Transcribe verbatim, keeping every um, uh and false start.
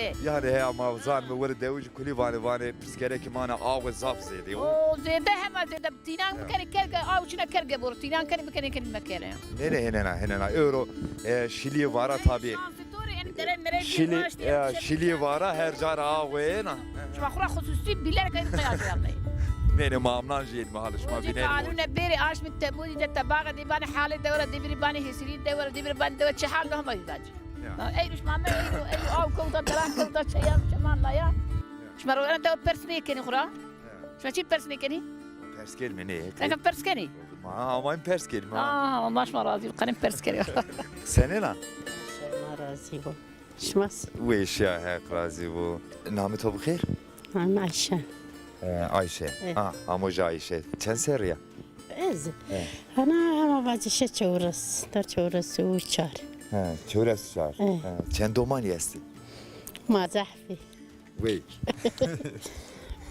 Yanî heya ma zanîme were dewij kulî vanê, vanê pirsgerekî ma na awe zaf zêde yo. O zêde, hema zêde. Tînan bikerê kerge, aw çina kerge bor. Tînan kerê bikerê kerê mekerê. Nê nê, hênena, hênena. Ewro, e, Şilîyê Vara tabî. Şansî to rê, yanî dere mere. Şilî, e, Şilîyê Vara her ca ra awe yena. Şima xo ra xususî bîler kay qeyaz yalney. Nê nê, ma amnan jî yenîme, halê şima bînerîme. Kanûne bêrê aşmî tebûnî de tebaxe de banê halê dewe ra, de bîrî banê hêsirî dewe ra, de bîrî banê dewe çi hal de hema vî vacî. Ya. Ey ruşma me, ey ro, ey ro, aw kewta, deran kewta, çeyan, çeman la ya. Ya. Şima ro ena dewe pers nêkenî xo ra? Ya. Şima çi pers nêkenî? Pers kenîme, nê. Eka pers kenî? Ma amayî pers kenîme. Aa, Allah şima razî bo. Qenim pers kenî. Senêna? Şima razî bo. Şima s- Weşîya, Heq razî bo. Namê to bi xêr? Namê Ayşe. E, Ayşe. E. Ha, amo jî Ayşe. Çend serrî ya? Ez. E. Ana, hema vacî şeş çewres, der çewres û çar. He, çewres û çar. E. He. Çend domanî estî? Ma zehfî. Wey.